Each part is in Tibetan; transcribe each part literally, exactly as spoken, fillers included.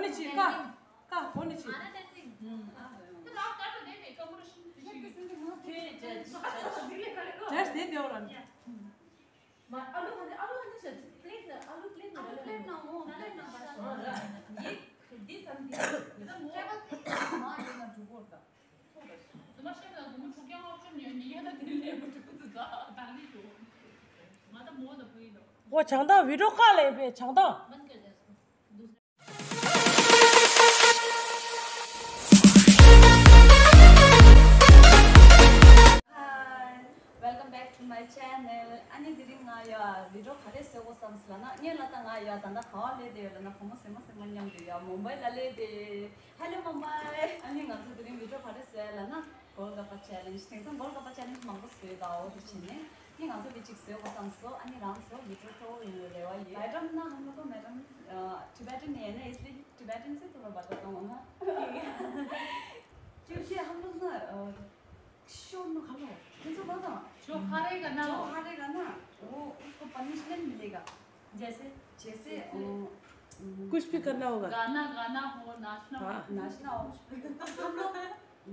ནི་ཅི་ཀ་ཀ་བོ་ནི་ཅི། Just དེ་དེ་བ་ར། ཨོ་བྱང་ཐང་བི་ཌིའོ་ཁ་ལས་པའི་བྱང་ཐང་། Hi, welcome back to my channel. ཨ་ནི་དེ་རིང་ང་ཡ་བི་ཌིའོ་ག་རེ་བཟོ་དགོས་བསམ་སོང་ལབ་ན། ངས་ལབ་ད་ང་ཡ་ད་ལྟ་ག་བ་སླེབས་བསྡད་ཡོད་ལབ་ན། བུ་མོ་གཟིགས་མོ་གཟིགས་མོ་མཉམ་དུ་ཡ་མུམ་བྷའི་ལ་སླེབས་བསྡད། Hello Mumbai. ཨ་ནི་ང་ཚོ་དེ་རིང་བི་ཌིའོ་ག་རེ་བཟོ་ཡ་ལབ་ན། golgappa चैलेंज། དེང་སང་गोलगप्पा चैलेंज མང་པོ་བཟོས་ད། འོ་དེ་བྱས་ནས་ངས་ང་ཚོ་གི་གཅིག་བཟོ་དགོས་བསམ་སོང་། ཨ་ནི་རང་ཚོ་བི་ཌིའོ་སྤྲོ་བོ་ཡོང་བའི་རེ་བ་ཡོད། मैडम ना हम लोग को मैडम टिबेटन नहीं है ना, इसलिए टिबेटन से थोड़ा बात करता हूँ ना। क्योंकि हम लोग ना अ, शोर में खा लो। जो बात जो हरेगा ना, जो हरेगा ना, वो उसको पनिशमेंट मिलेगा। जैसे? जैसे अ, कुछ भी करना होगा। गाना गाना हो, नाचना हो। हाँ। नाचना हो। हम लोग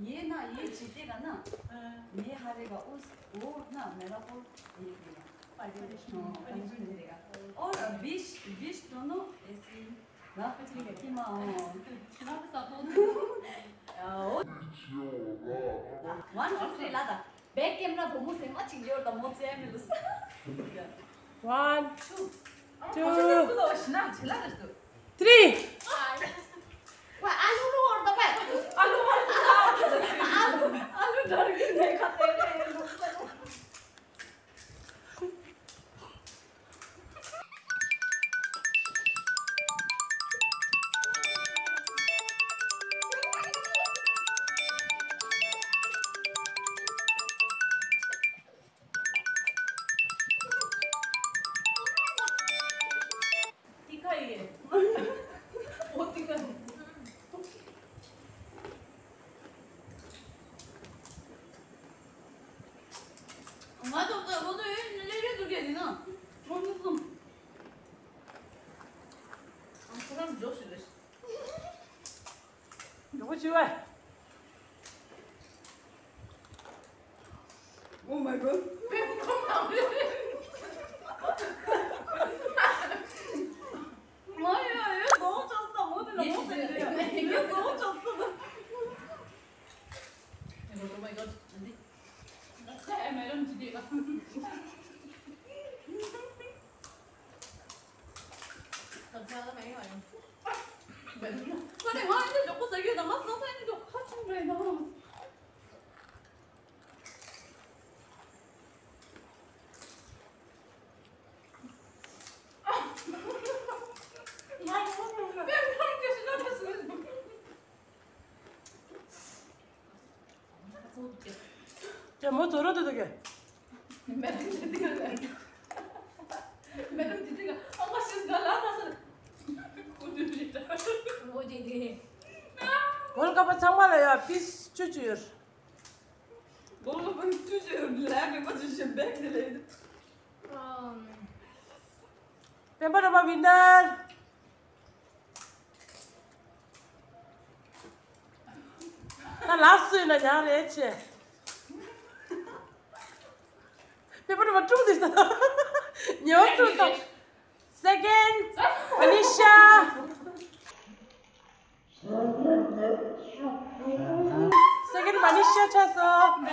ये ना, ये जीतेगा ना, हाँ। ये हारेगा, उस, वो ना मेरा को ये देगा। पनिशमेंट। हाँ, पनिशमेंट देगा। और बीच, बीच दोनों ऐसे ही ना, कि माँ, हाँ। One, two, three ལབ་ད། བེག་ཀེམ་ར་བུ་མོ་གཟིགས་མོ་གཅིག་ཡོད་ད་མོ་ཙེ་མི་ལུས། One, two, three. Oh my god. ཅེ་མོ་ཚོ་རོ་དེ་དུ་གེ། གོལ་ཀ་པ་ཚང་མ་ལ་ཡ་པིས་བཅུ་བཅུ་ཡོད། སྤེན་པ་རོ་པ་ཝིན་ནར། ད་ལ་སུ་ཡིན་ན་ཡང་རེད་ཆེ། སྤེན་པ་རོ་པ་ཀྲུང་དེ་ཉེ་བ་སུ་དང་། Second, Manisha. Second, Manisha ཆགས་སོང་།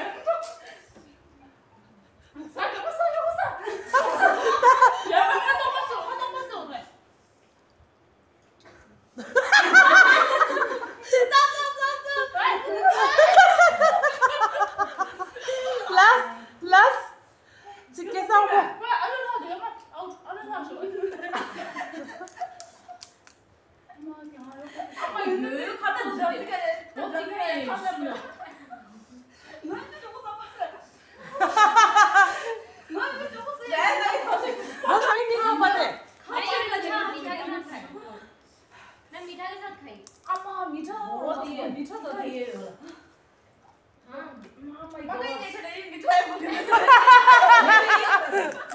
Last, last. ཚིག་སྐད་གསར་པ། हाँ, मीठा के साथ खाई। अम्मा, मीठा हो, मीठा तो दिए। हाँ।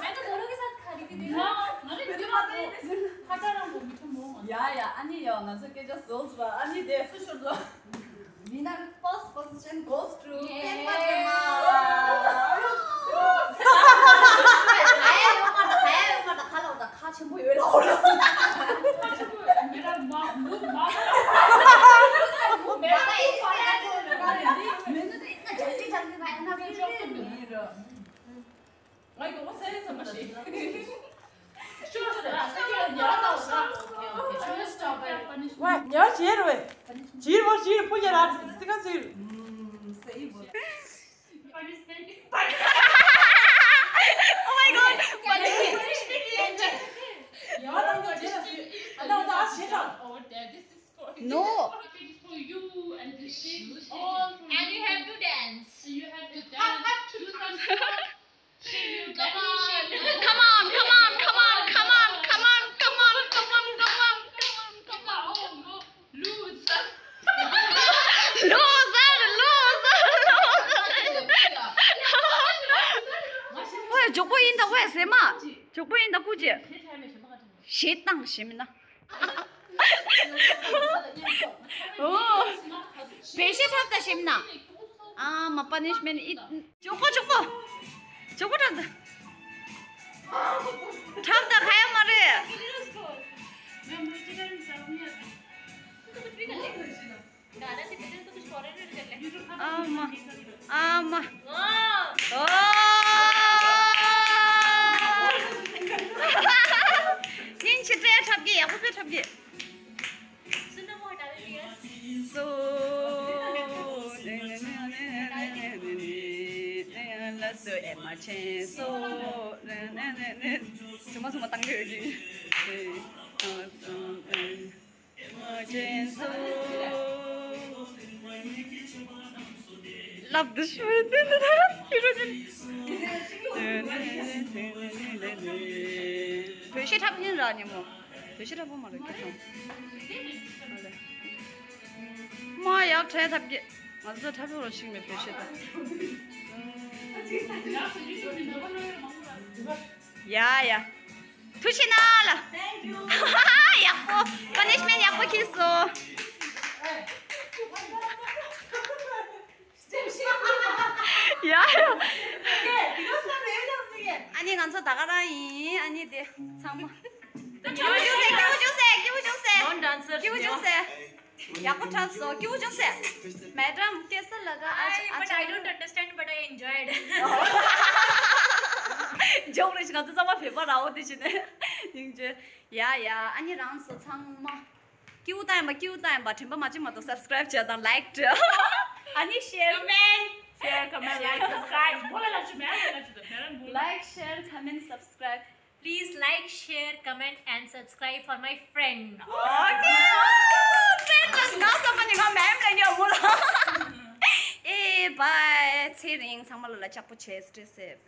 मैंने दोनों के साथ खा ली थी। हाँ, मैंने खट्टा रंग को मीठा मोमो। यार, ཡ། ཨ་ནི་ཡ། ང་ཚོ་སྐད་ཆ་བཟོ་བཟོ། ཨ་ནི་དེ་སུ་ཤོར་བཟོ། Winner first position goes to ཡེ། པད་མ་ཐེ་མ། ཁ་ཡ་ཡོད་མ་ད། ཁ་ཡ་ཡོད་མ་ད། ཁ་ལ་འོ་ད། ཁ་ཆེན་པོ་ཡོད་ལ་འོ་ལ། ཁ་ཆེན་པོ་ཡོད། མེ་ར་མ་མུ་མ། མུ་མ་ད་ཡེ་ཁ་ཡ་ཡོད་ལ། མེ་ནུ་དེ་ཡིན་ན་ཇལ་ཏི་ཇལ་ཏི་ད་ཡིན་ན་ཕི་ཕི་ཕི་ཕི། ང་ཡོང་སེ་རེ་ཚང་མ་ཤེས། ཤོར་ཤོར་ར་ཤོར་ཡ་ལྟ་བ་ན། ཝ་ཉ་བྱེད་རེད་བས། བྱིར་བོ་བྱིར་པུ་ཉ་ར་སི་ཀ་ཟིར། Punishment. Oh my God. Punishment. ཡ་ལ་ང་བྱེད་ར་སི་ཨ་ད་ཨ་བྱེད་ར། No. This is for you and this is all for you. And you have to dance. You have to dance. Do some Come on, come on, come on, come on, come on, come on, come on, come on, come on, come on, come on. Loser. Loser, loser, loser. ཨོ་ཡ། མགྱོགས་པོ་ཡིན་ད། ཝེ་ཟེ་མ། མགྱོགས་པོ་ཡིན་ད་སྐུ་མཁྱེན། ཞེ་སྡང་ཞེ་མི་ན། ཨོ། བོད་གཞས་འཁྲབ་ད་ཞེ་མི་ན། ཨ་མ། Punishment ཨི། མགྱོགས་པོ་མགྱོགས་པོ། མགྱོགས་པོ་འཁྲབ་ད། འཁྲབ་ད་ག་ཡ་མ་རེད། ཨ་མ། ཨ་མ། ཨོ། སྙིང་རྗེ། འཁྲབ་གི། ཡག་པོ་དཔེ་འཁྲབ་གི། སོ། ལ་སོ་ཨེ་མ་ཆེན་སོ། སུ་མ་སུ་མ་བཏང་གི་ཡོད་ཀྱི། ལབ་དུ་ཤོད་དེ་འདི་ལྟར་ཕི་རོ་ཅན། བོད་གཞས་འཁྲབ་ཡིན་ར་ཉིན་མོ། བོད་གཞས་འཁྲབ་པོ་མ་རེད་ཁྱེད་ཚོ། མ་ཡག་འཕྲད་ཐབས་ཀྱི། ང་ཚོ་འཁྲབ་རོགས་ཞིག་མེད་བོད་གཞས་ད། ཡ་ཡ། ཐུགས་རྗེ་གནང་ལ། Thank you. ཡག་པོ། Punishment ཡག་པོ་ཁྱེར་སོང་། ཡ་ཡ། ཨ་ནི་ང་ཚོ་ད་ག་རང་ཡིན། ཨ་ནི་དེ་ཚང་མ། སྐྱིད་པོ་བྱུང་སེ། སྐྱིད་པོ་བྱུང་སེ། སྐྱིད་པོ་བྱུང་སེ། སྐྱིད་པོ་བྱུང་སེ། ཡག་པོ་འཁྲབ་སོང་། སྐྱིད་པོ་བྱུང་སེ། Madam कैसा लगा आज? But I don't understand, but I enjoyed. ཇོག་རེད་ཤི། ང་ཚོ་ཚང་མ་བོད་པ་ར་བོ་དེ་བྱས་ནས་ཡིན་ཅེ། ཡ་ཡ། ཨ་ནི་རང་ཚོ་ཚང་མ་སྐྱིད་པོ་བཏང་ཡིན་པ། སྐྱིད་པོ་བཏང་ཡིན་པ། དྲན་པ་མ་བརྗེད་མ་གཏོགས་subscribe བྱས་དང་like བྱས། ཨ་ནི་share། Comment. Share, comment, like, subscribe. ལ་ལ་ཅི་མེད་ལ་ལ་ཅི་དང་། Like, share, comment, subscribe. Please like, share, comment and subscribe for my friend. Okay. Friend ལ་ང་བསམ་པ་ནི་ང་མེམ་ལ་ཉོ་མོ་ལ། ཨེ་bye. ཚེ་རིང་། ཚང་མ་ལ་ལ་ལྕགས་པོ་བྱས། Stay safe.